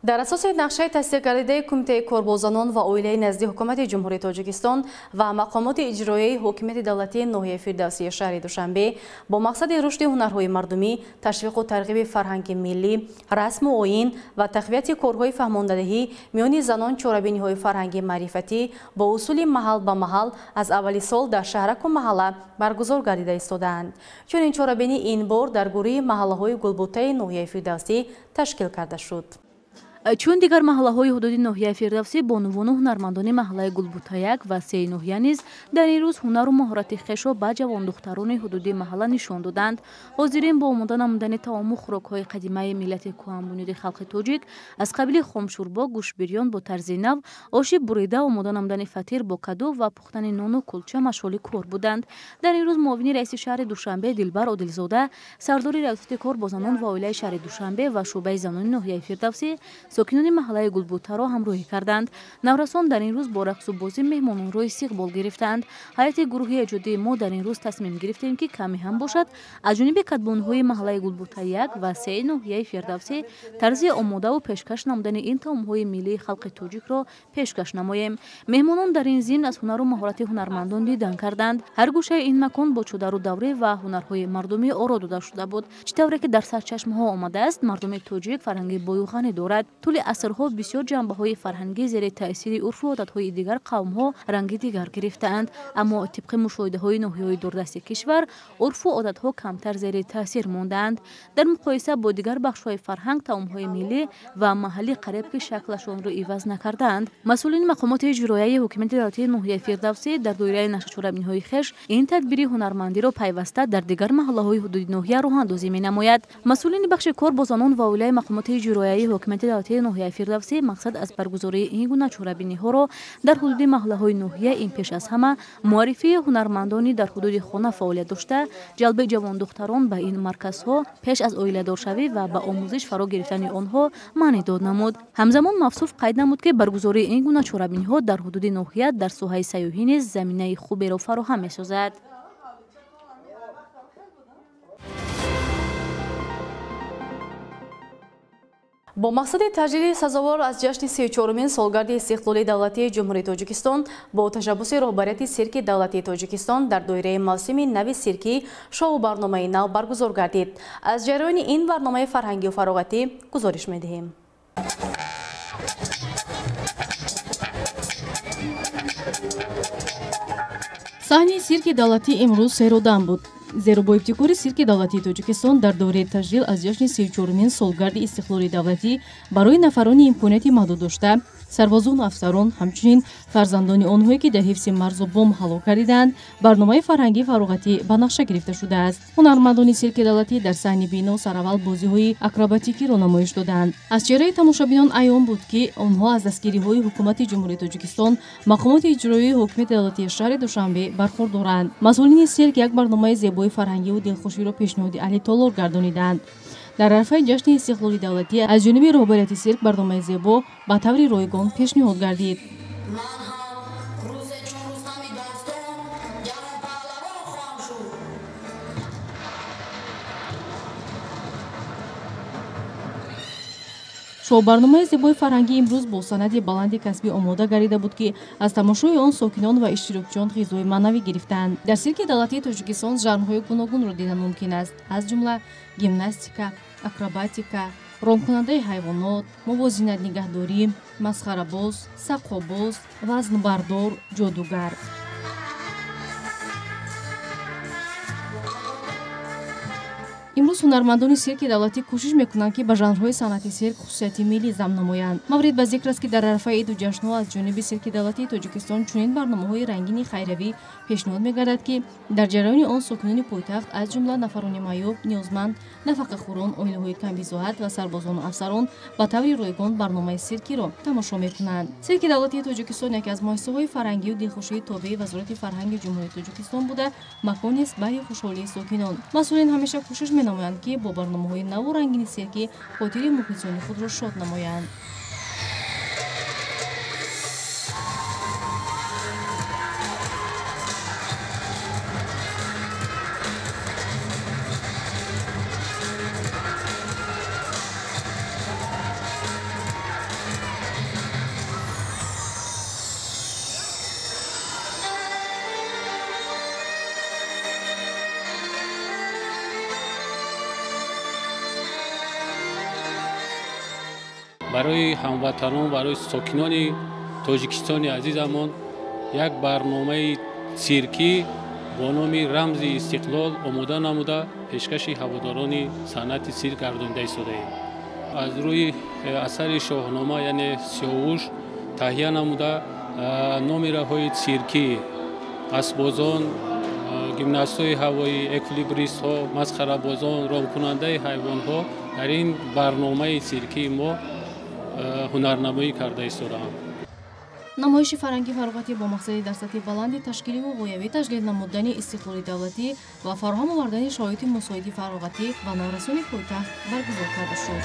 Дар асоси нақшаи тасдиқгардидаи Кумитаи кор бо занон ва оилаи назди Ҳукумати Ҷумҳурии Тоҷикистон ва мақомоти иҷроияи ҳокимияти давлатии ноҳияи Фирдавсии шаҳри Душанбе бо мақсади рушди ҳунарҳои мардумӣ, ташвиқу тарғиби фарҳанги миллӣ, расму оин ва тақвияти корҳои фаҳмондадиҳӣ миёни занон чорабиниҳои фарҳанги маърифатӣ бо усули маҳал ба маҳал аз аввали сол дар шаҳраку маҳалла баргузор гардида истодаанд. Чунин чорабинӣ ин бор дар гурӯҳи маҳаллаҳои Гулбутаи ноҳияи Фирдавсӣ ташкил карда шуд. Чун дигар маҳаллаҳои ҳудуди ноҳияи Фирдавсӣ, бонувону ҳунармандони маҳаллаи Гулбутаяк ва сеи ноҳия низ дар ин рӯз ҳунару маҳорати хешро ба ҷавондухтарони ҳудуди маҳалла нишон доданд. Ҳозирин бо омода намудани таому хӯрокҳои қадимаи миллати кӯҳанбунёди халқи тоҷик аз қабили хомшӯрбо, гӯштбирён бо тарзи нав, оши бурида, омода намудани фатир бо каду ва пухтани нону кулча машғули кор буданд. Дар ин рӯз муовини раиси шаҳри Душанбе Дилбар Одилзода, сардори раёсати кор бо занон ва оилаи шаҳри Душанбе ва шӯъбаи занони ноҳияи Фирдавсӣ сокинони маҳаллаи Гулбутаро ҳамроҳӣ карданд. Наврасон дар ин рӯз бо рақсу бозӣ меҳмононро истиқбол гирифтанд. Ҳайати гурӯҳи эҷодии мо дар ин рӯз тасмим гирифтем, ки каме ҳам бошад аз ҷониби кадбонуҳои маҳаллаи Гулбута 1 ва 3 ноҳияи Фирдавсӣ тарзи омодаву пешкаш намудани ин таомҳои миллии халқи тоҷикро пешкаш намоем. Меҳмонон дар ин зимн аз ҳунару маҳорати ҳунармандон дидан карданд. Ҳар гӯшаи ин макон бо чодару даврӣ ва ҳунарҳои мардумӣ оро дода шуда буд. Чӣ тавре ки дар сарчашмаҳо омадааст, мардуми тоҷик фарҳанги бою ғанӣ дорад. Тӯли асрҳо бисёр ҷанбаҳои фарҳангӣ зери таъсири урфу одатҳои дигар қавмҳо ранги дигар гирифтаанд. Аммо тибқи мушоҳидаҳои ноҳияҳои дурдасти кишвар, урфу одатҳо камтар зери таъсир мондаанд. Дар муқоиса бо дигар бахшҳои фарҳанг, таомҳои миллӣ ва маҳаллӣ қариб ки шаклашонро иваз накардаанд. Масъулини мақомоти иҷроияи ҳукумати давлатии ноҳияи Фирдавсӣ дар доираи нақшачорабиниҳои хеш ин тадбири ҳунармандиро пайваста дар дигар маҳаллаҳои ҳудуди ноҳия роҳандозӣ менамояд. Масъулини бахши кор бо занон ва оилаи мақомоти иҷроияи ҳукумати давлатии ноҳияи Фирдавсӣ мақсад аз баргузории ин гуна чорабиниҳоро дар ҳудуди маҳаллаҳои ноҳия ин пеш аз ҳама муаррифии ҳунармандони дар ҳудуди хона фаъолият дошта, ҷалби ҷавондухтарон ба ин марказҳо пеш аз оиладоршавӣ ва ба омӯзиш фаро гирифтани онҳо маънӣ дод намуд. Ҳамзамон мавсуф қайд намуд, ки баргузории ин гуна чорабиниҳо дар ҳудуди ноҳия дар соҳаи сайёҳӣ низ заминаи хуберо фароҳам месозад. Бо мақсади таҷлили сазовор аз ҷашни 34-умин солгарди истиқлоли давлатии Ҷумҳурии Тоҷикистон бо ташаббуси роҳбарияти Сирки давлатии Тоҷикистон дар доираи мавсими нави сиркӣ шоу барномаи нав баргузор гардид. Аз ҷараёни ин барномаи фарҳангию фароғатӣ гузориш медиҳем. Саҳни сирки давлатӣ имрӯз серодам буд. Зеро бо ибтикори Сирки давлатии Тоҷикистон дар доираи таҷлил аз ҷашни 34-умин солгарди истиқлоли давлатӣ барои нафарони имконияти маҳдуд дошта, сарбозону афсарон, ҳамчунин фарзандони онҳое, ки дар ҳифзи марзу бом ҳалок гардидаанд, барномаи фарҳангии фароғатӣ ба нақша гирифта шудааст. Ҳунармандони Сирки давлатӣ дар саҳни бино сараввал бозиҳои акробатикиро намоиш доданд. Аз чеҳраи тамошобинон аён буд, ки онҳо аз дастгириҳои ҳукумати Ҷумҳурии Тоҷикистон, мақомоти иҷроии ҳукумати давлатии шаҳри Душанбе бархурдоранд. Масъулини сирк як барномаи зебои фарҳангиву дилхуширо пешниҳоди аҳли толор гардониданд. Дар арфаи ҷашни истиқлоли давлатӣ аз ҷониби роҳбарияти сирк барномаи зебо ба таври ройгон пешниҳод гардид. Шоу-барномаи зебои фарҳангӣ имрӯз бо санъати баланди касбӣ омода гардида буд, ки аз тамошои он сокинон ва иштирокчиён ғизои маънавӣ гирифтанд. Дар Сирки давлатии Тоҷикистон жанрҳои гуногунро дидан мумкин аст, аз ҷумла гимнастика, акробатика, ромкунандаи ҳайвонот, мувозинатнигаҳдорӣ, масхарабоз, саққобоз, вазнбардор, ҷодугар. Имрӯз ҳунармандони сирки давлатӣ кӯшиш мекунанд, ки ба жанрҳои санъати сирк хусусияти миллӣ зам намоянд. Маврид ба зикр аст, ки дар арафаи иду ҷашнҳо аз ҷониби Сирки давлатии Тоҷикистон чунин барномаҳои рангини хайравӣ пешниҳод мегардад, ки дар ҷараёни он сокинони пойтахт, аз ҷумла нафарони маъюб, ниёзманд, нафақахӯрон, оилаҳои камбизоат ва сарбозону афсарон ба таври ройгон барномаи сиркиро тамошо мекунанд. Сирки давлатии Тоҷикистон яке аз муассисаҳои фарҳангию дилхушии тобеи Вазорати фарҳанги Ҷумҳурии Тоҷикистон буда, маконест баҳри хушҳолии сокинон. Масъулин ҳамеша кӯшиш менамоянд, ки бо барномаҳои наву рангини сиркӣ хотири мухлисони худро шод намоянд. Барои ҳамватанон, барои сокинони Тоҷикистони азизамон як барномаи сиркӣ бо номи Рамзи истиқлол омода намуда пешкаши ҳаводорони санъати сирк гардонида истодаем. Аз рӯи асари Шоҳнома, яъне Сиёвуш, таҳия намуда номераҳои сиркӣ, асбозон, гимнастҳои ҳавоӣ, эквилибристҳо, масхарабозон, ромкунандаи ҳайвонҳо дар ин барномаи сиркии мо ҳунарнамоӣ карда истодаанд. Намоиши фарҳангӣ фароғатӣ бо мақсади дар сатҳи баланди ташкиливу ғоявӣ таҷлил намудани истиқлоли давлатӣ ва фароҳам овардани шароити мусоиди фароғатӣ ба наврасони пойтахт баргузор карда шуд.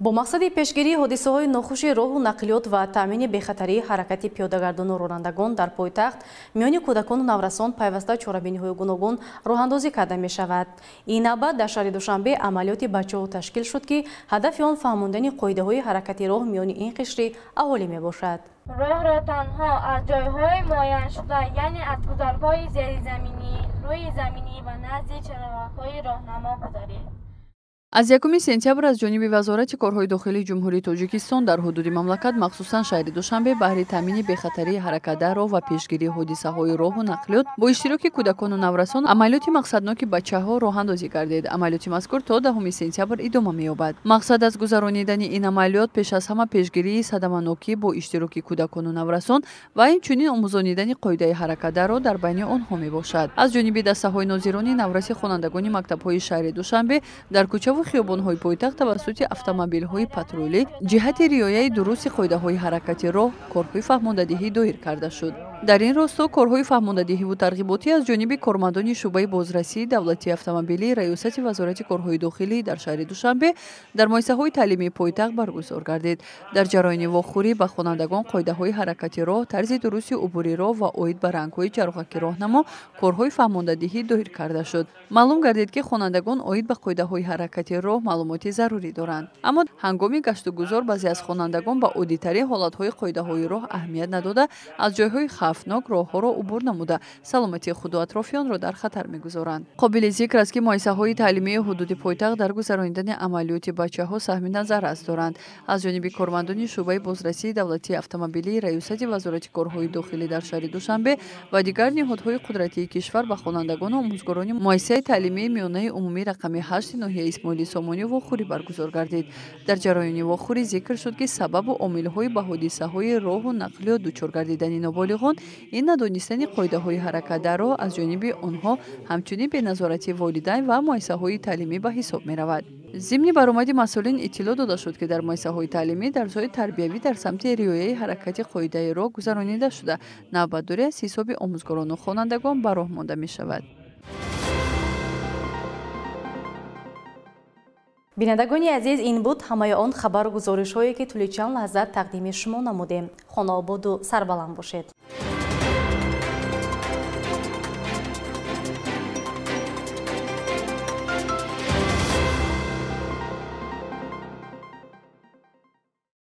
Бо мақсади пешгирии ҳодисаҳои нохуши роҳу нақлиёт ва таъмини бехатарии ҳаракати пиёдагардону ронандагон дар пойтахт миёни кӯдакону наврасон пайваста чорабиниҳои гуногун роҳандозӣ карда мешавад. Ин навбат дар шаҳри Душанбе амалиёти бачаҳо ташкил шуд, ки ҳадафи он фаҳмондани қоидаҳои ҳаракати роҳ миёни ин қишри аҳолӣ мебошад. Роҳро танҳо аз ҷойҳои муайяншуда, яъне аз гузарҳои зеризаминӣ, рӯи заминӣ ва назди чароғҳои роҳнамо гузаред. Аз 1 сентябр аз ҷониби Вазорати корҳои дохилии Ҷумҳурии Тоҷикистон дар ҳудуди мамлакат, махсусан шаҳри Душанбе, баҳри таъмини бехатарии ҳаракат дар роҳ ва пешгирии ҳодисаҳои роҳу нақлиёт бо иштироки кӯдакону наврасон амалиёти мақсадноки бачаҳо роҳандозӣ гардид. Амалиёти мазкур то 10 сентябр идома меёбад. Мақсад аз гузаронидани ин амалиёт пеш аз ҳама пешгирии садаманокӣ бо иштироки кӯдакону наврасон ва инчунин омӯзонидани қоидаи ҳаракат дар роҳ дар байни онҳо мебошад. Аз ҷониби дастаҳои нозирони навраси хонандагони мактабҳои шаҳри Душанбе дар кӯчаву хиёбонҳои пойтахт тавассути автомобилҳои патрулӣ ҷиҳати риояи дурусти қоидаҳои ҳаракати роҳ корҳои фаҳмондадиҳӣ доир карда шуд. Дар ин росто корҳои фаҳмондадиҳиву тарғиботӣ аз ҷониби кормандони шӯъбаи бозрасии давлатии автомобилии Раёсати Вазорати корҳои дохилӣ дар шаҳри Душанбе дар муассисаҳои таълимии пойтахт баргузор гардид. Дар ҷараёни вохӯрӣ ба хонандагон қоидаҳои ҳаракати роҳ, тарзи дурусти убури роҳ ва оид ба рангҳои чароғаки роҳнамо корҳои фаҳмондадиҳӣ доир карда шуд. Маълум гардид, ки хонандагон оид ба қоидаҳои ҳаракати роҳ маълумоти зарурӣ доранд. Аммо ҳангоми гаштугузор баъзе аз хонандагон ба оддитарин ҳолатҳои қоидаҳои роҳ аҳамият надода, аз ҷойҳои хавфнок роҳҳоро убур намуда, саломатии худу атрофиёнро дар хатар мегузоранд. Қобили зикр аст, ки муассисаҳои таълимии ҳудуди пойтахт дар гузаронидани амалиёти бачаҳо саҳми назаррас доранд. Аз ҷониби кормандони шӯъбаи бозрасии давлатии автомобилии Раёсати Вазорати корҳои дохилӣ дар шаҳри Душанбе ва дигар ниҳодҳои қудратии кишвар ба хонандагону омӯзгорони муассисаи таълимии миёнаи умумӣ рақами 8 ноҳияи Исмоили Сомонӣ вохӯрӣ баргузор гардид. Дар ҷараёни вохӯрӣ зикр шуд, ки сабабу омилҳои ба ҳодисаҳои роҳу нақлиёт дучор гардидани ноболиғон ин надонистани қоидаҳои ҳаракат дар роҳ аз ҷониби онҳо, ҳамчунин беназорати волидайн ва муассисаҳои таълимӣ ба ҳисоб меравад. Зимни баромади масъулин иттилоъ дода шуд, ки дар муассисаҳои таълимӣ дарсҳои тарбиявӣ дар самти риояи ҳаракати қоидаи роҳ гузаронида шуда, навбатдорӣ аз ҳисоби омӯзгорону хонандагон ба роҳ монда мешавад. Бинандагони азиз, ин буд ҳамаи он хабару гузоришҳое, ки тӯли чанд лаҳза тақдими шумо намудем. Хонаободу сарбаланд бошед.